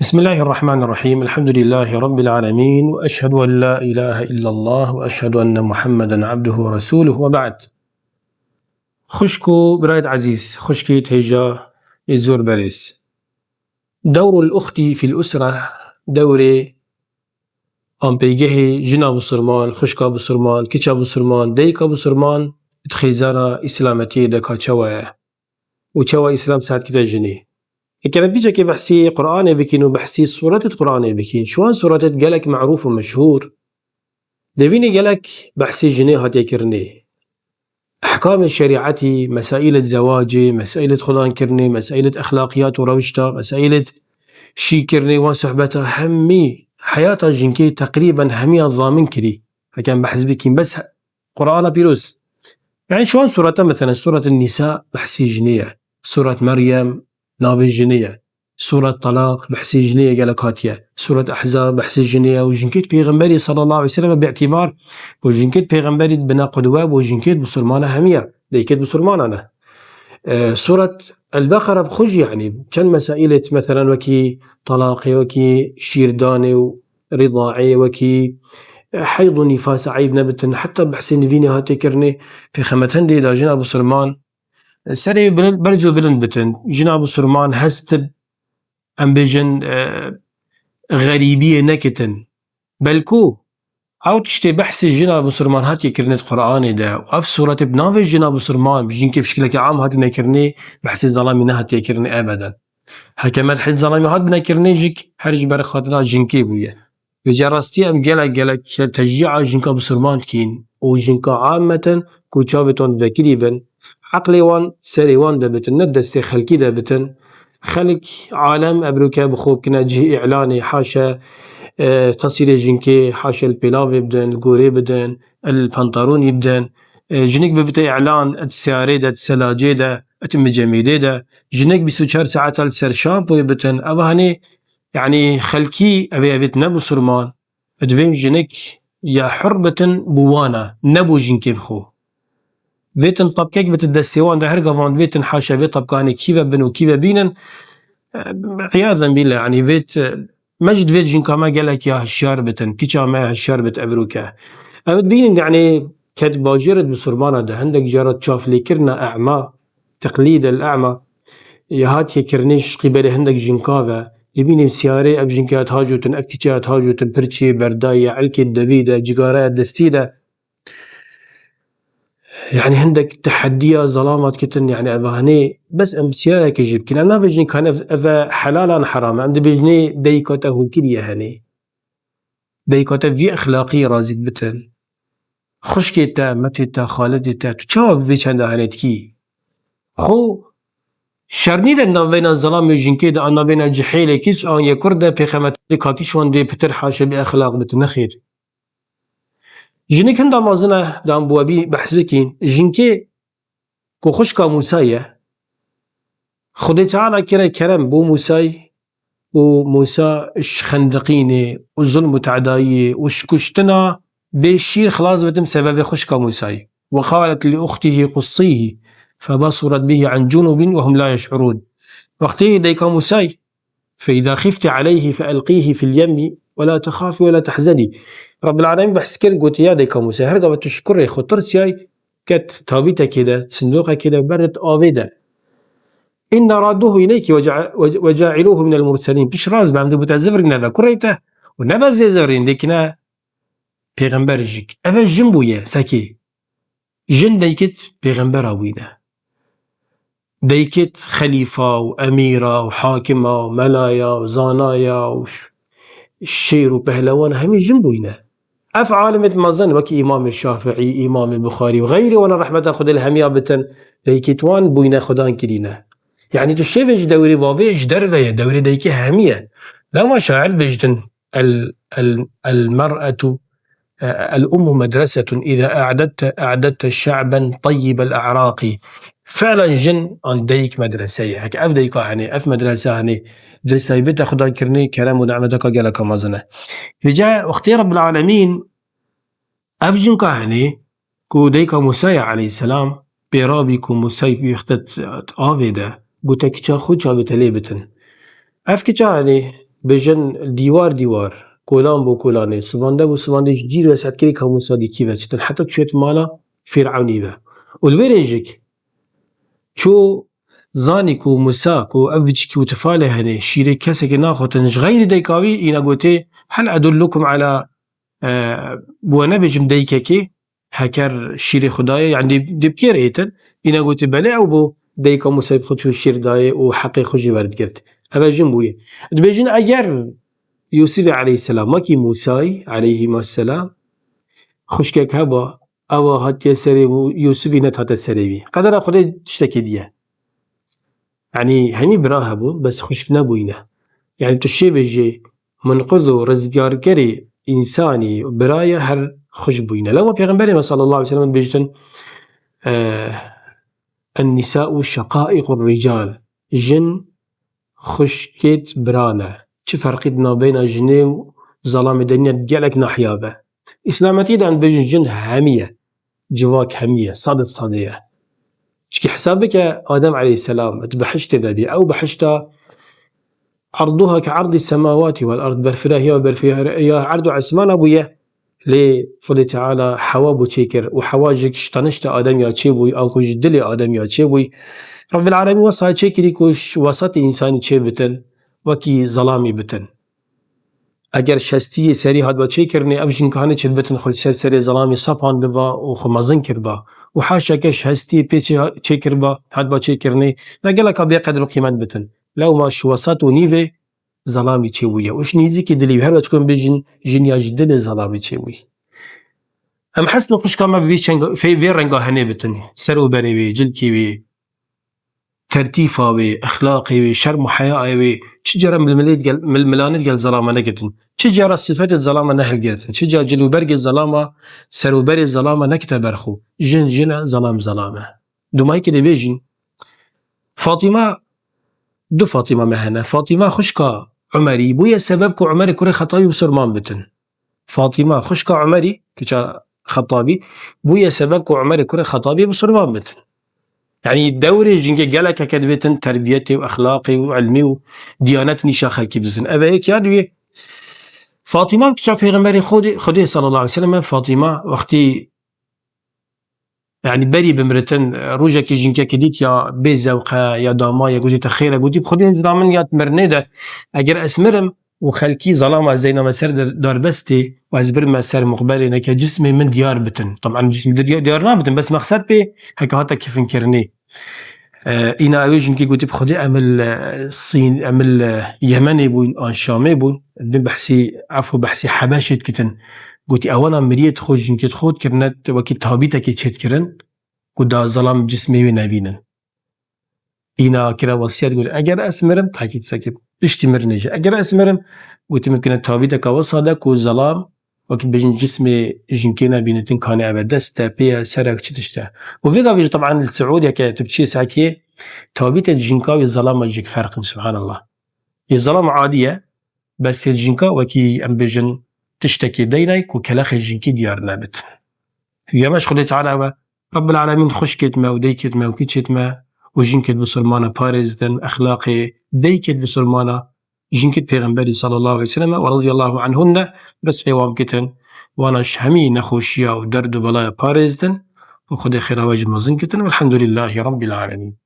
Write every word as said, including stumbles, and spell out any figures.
بسم الله الرحمن الرحيم. الحمد لله رب العالمين. وأشهد أن لا إله إلا الله وأشهد أن محمدا عبده ورسوله وبعد. Xwişk û birayet ezîz, xwişkêt hêja ê zor berêz. دور الأخت في الأسرة, dewrê anpêgehê jina bisurman, xwişka bisurman, kiça bisurman, dayika bisurman di xêzana îslametiyê de ka çawa ye û çawa Îslam sert kite jinê. Eger em vî cekê behsî Qur'anê bikîn û behsî sûretê Qur'anê bikîn, ji wan sûretê gelek merûf û meşhûr, dibînî gelek behsî jinê hatiye kirinê. Ehkamê şerîetî, mesaîlê zewacê, mesaîlê xudankirinê, mesaîlê exlaqiyat û rewişta, mesaîlê şîkirinê, wan sohbeta hemî heyata jinkê teqrîben hemiya zamin kirî. Hekem behs bikîn, bes Qur'ana pîroz. Yani şu an surete, mesela Suret Nisa behsî jinê ye. Suret Meryem navê jinê ye. Suret Talaq behsî jinê ye gelek hatiye. Suret Ahzab behsî jinê ye û jinkêt Pêxemberî sallallahu aleyhi ve sellem bi îtibar û jinkêt Pêxemberî bine qudwe û jinkêt bisurmana hemiye. Deykêt bisurmana ne. E, Suret El-Beqere bi xwe jî, yani, çend mesaîlêt, meselen, wekî talaqê, wekî şîrdanê û ridaê, wekî, e, heyd û nîfas eyb nebitin, heta behsê nivînê hatiye kirinê, pêxemet hindê da jina bisurman, e, serê bilind, berc û bilind bitin. Jina bisurman hestib, em bêjin, e, xerîbiyê nekitin. Belku ew tiştê behsê jina bisurman hatiye kirinê di Qur'anê de û ev sûretê bi navê jina bisurman, bi jinkê bi şikileke am hatine kirinê, behsê zelamî nehatiye kirinê ebeden. Heke medhê zelamî hatine kirinê, jik her ji ber xatira jinkê bûye. Vêca rastî em gelek gelek teşcîa jinka bisurman dikîn û jinka ameten ku çavê wan vekirî bin, eqlê wan serê wan de bitin, ne destê xelkî de bitin. Xelk, alem evroke bi xwe bikine cihê îlanê, haşa, e, tesîrê jinkê, haşa li pêlavê bidin, li gorê bidin, li pantaronî bidin. E, jinik bibite îlan, di siyarê de, di selacê de, di micemêdê de. Jinik bîst û çar saeta li ser şampoyê bitin. Ev hanê, yani xelkî, ev ê, ev ê ne bisurman. Divên jinik ya hur bitin bo wana, ne bo jinkê bi xwe. Vêtin tapkek bitin destê wan de, her gavan vêtin haşa vê tapkanê kî ve bin û kî ve bînin. E, îyazen bîle, yani vêt, e, me ji divêt jinka me gelek ya hişyar bitin, kiça me hişyar bit evroke. Ev bînin, yani ket bajêr di bisurmana de, hindek cara çaflêkirina ema, teqlîd el ema, ya hatiye kirinê ji qîbelê hindek jinka ve, dibînê siyarê ev jinka ya dihacotin, ev kiça ya dihacotin, pirçê berdayê, elkê devî de, cigaraya destî de, yani hindek tehediya zelamat kitin, yani ev hanê bes em siyayeke jî bikin. Em nabêjin kan ev, ev helal an heram e. Em dibêjinê dayika te hûn kiriye henê. Dayika te vî exlaqî razî dibitin. Xwişkê te, metê te, xaletê te, tu çawa vê çenda henê dikî? Xwe şernî de navbeyna zelamê û jinkê de, an navbeyna cihêlê kiç an ye kur de pêxemetê kakî şwan dê pitir haşa bê exlaq bitin. Nexêr. Jinik hinda mezin e, dan bi we bî behs bikîn. Jinkê ku xwişka Mûsa ye, Xwedê Teala kire kerem bo Mûsay û Mûsa ji xendiqînê û zulm û tedayiyê û ji kuştina bê şîr xilas bitim sebebê xwişka Mûsay. وقالت لأخته قصيه فبصرت به عن جنب وهم لا يشعرون. Wextê dayika Mûsay فإذا خفت عليه فألقيه في اليم ولا تخافي ولا تحزني. Rabbil Alemîn behs kir, gotiye dayika Mûsê, her gava tu ji kurê xwe tirsiyay, ket tabîtekê de, sindoqekê de, beret avê de. إنا رادوه إليك وجع-، وجاعلوه من المرسلين. Piş rast be, em dê bûte zivirîne ve kurê te û ne bes zê zivirîn, dêkine pêxember jik. Ev e jin bûye, sekê. Jin deykit pêxembera bûyne. Deykit xelîfa û emîra û hakima û melaya û zanaya û ş-, şêr û pehlewan hemî jin bûyne. Ev alimêt mezin wekî Îmamê Şafiî, Îmamê Buxarî û xeyrê wana rehmeta Xwedê li hemiya bitin, deykit wan bûyne xudan kirîne. Yanî tu şêvê ji dewrê bavê ji derve ye, dewrê deykê hemî ye. Lema şair bêjtin, el, el, el mer'etu الأم مدرسة إذا أعددت، أعددت شعبا طيب الأعراق. Fiilen jin an dayik medrese ye. Heke ev dayika henê, ev medrese henê, dirsa taybet e xudan kirinê, kerem û nimeteka geleka mezin e. Vêca wextê Rabbil Alemîn ev jinka henê ku dayika Mûsa ye aleyhisselam, pêra bî ku Mûsay wextet avê de, gote kiça xwe çavê te lê bitin. Ev kiça henê, bêjin dîwar dîwar, kolan bo kolanê, sibande bo sibandê ji dîr ve setkirê ka Mûsa dîkî ve çitin. Heta çûyet mala Fîrewnî ve. Û li wê rê jik çû zanî ku Mûsa, ku ev biçikî û tifalê hene, şîrê kesekê naxwatin ji xeyrî dayika wî, îna gotê, "Hel edullukum ala", e, bo we nebêjim daykekê, heker şîrê xwe dayê, yani dê, dê bi kê re hêtin? Îna gotê, "Belê, ew bo dayika Mûsayê bi xwe çû şîr dayê û heqê xwe jî werdigirt." Ev e jin bûye. Dibêjin, eger Yûsifê aleyhisselam, wekî Mûsayî aleyhîma selam, xwişkek heba, ewa hatiye serê Mû-, Yûsifî, net hate serê wî. Qedera Xwedê tiştekê diye. Yanî hemî bira hebûn, bes xwişk nebûyne. Yanî tu şê bêjê, munqidh û rizgarkerê însanî bira ye, her xwişk bûyne. Lewma Pêxemberê me sallallahu aleyhi ve sellem dibêjtin, eh, "En-nisa'u şeqaiqur rical." Jin xwişkêt bira ne. Çi ferqî di navbeyna jinê û zelamê de nîne, gelek nahiya ve. Îslametî de em dibêjin jin hemî ye. Civak hemî ye. Sed û sedê ye. Çikî hesab bike, Adem aleyhisselam di behiştê de bî. Ew behişta erduha ke erdî semawatî wal erd, berfirahiya, berfirahiya erd û esmana bûye. Lê Xwedê Teala Hewa bû çêkir û Hewa ji tanişta Adem ya çêbûy, anku ji dilê Adem ya çêbûy. Rabbil Alemîn wesa çêkirî ku ji wesatê însanî çêbitin, wekî zelamî bitin. Eger ji hestiyê serî hatba çêkirinê, ev jinkane çêdibitin xwe ser serê zelamî sepan biba û xwe mezin kirba. Û haşa ke ji hestiyê pê çê-, çêkirba, hatba çêkirinê, ne geleka bê qedr û qîmet bitin. Lewma ji wesat û nîvê zelamî çêbûye. Û ji nîzîkî dilî wî, her wekî bêjin, jin ya ji dilê zelamî çêbûyî. Em hesbin xwişka me bi vî çeng-, fê-, vê renga henê bitin. Ser û berê wê, cilkê wê, tertîfa wê, exlaqê wê, şerm û heyayê wê, çi cara milmilê digel, mil-, milanê digel zelama negitin. Çi cara sifetê zelama nehilgirtin. Çi cara cil û bergê zelama, ser û berê zelama nekite ber xwe. Jin jin e, zelam zelam e. Dumayîkê dibêjin, Fatîma, du Fatîma me hene. Fatîma xwişka Umerî bûye sebeb ku Umerê kurê Xetabî bisurman bitin. Fatîma xwişka Umerî, kiça Xetabî, bûye sebeb ku Umerê kurê Xetabî bisurman bitin. Yanî dewrê jinkê gelek heke dibitin terbiyetê û exlaqê û ilmî û diyanet nîşa xelkî biditin. Ev e yek ya duyê. Fatîma kiça Pêxemberê Xwedê, Xwedê sallallahu aleyhi ve sellem, Fatîma wextî, yanî berî bimiritin, rojekî jinkekî dît ya bê zewqe ya dama ya gotî te xêr e, gotî, "Xwedê zira min ya mirinê de, eger ez mirim û xelkî zelama ez deyna me ser der-, darbestê û ez birime ser muqberê, neke cismê min diyar bitin." Taban cismê diyar, diyar nabitin, bes mexsed pê heke hate kifinkirinê. E, îna ew ê jinkê gotî, "Bi Xwedê em li, e, Sîn, em li, e, Yemenê bûyn, an Şamê bûn, din behsî, efû behsî Hebeşê dikitin." Gotî, "Ewana miriyê xwe, jinkê xwe dikirine, wekî tabîtekê çêdikirin, ku da zelam cismê wê nebînin." Îna kire wesiyet, got, "Eger ez mirim, takît sekî, piştî mirinê jî. Eger ez mirim," gotî, "mimkine tabîteka wisa de ku zelam, wekî bêjin cismê jinkê nebînitin, kanê eve dest e, pê ye, serek, çi tişt e." Û vê gavê jî, taban, li Siûdiyeke tu biçî sekê, tabîtê jinka wê zelama jî ferq in, subhanallah. Yê zelama adî ye, bes yê jinka wekî, em bêjin, tiştekê deynay ku kelexê jinkî diyar nebit. Yeme ji Xwedê Teala ve, Rabbil Alemîn xwişkêt me û deykêt me û kiçêt me û jinkêt bisurmana parêzdin, exlaqê deykêt bisurmana, jinkêt Pêxemberî sallallahu aleyhi ve sellem ve radiyallahu anhunne, bes pê wan bikitin, wana ji hemî nexweşiya û derd û belaya parêzdin û Xwedê xêra we jî mezin kitin. Velhamdülillahî Rabbil Alemîn.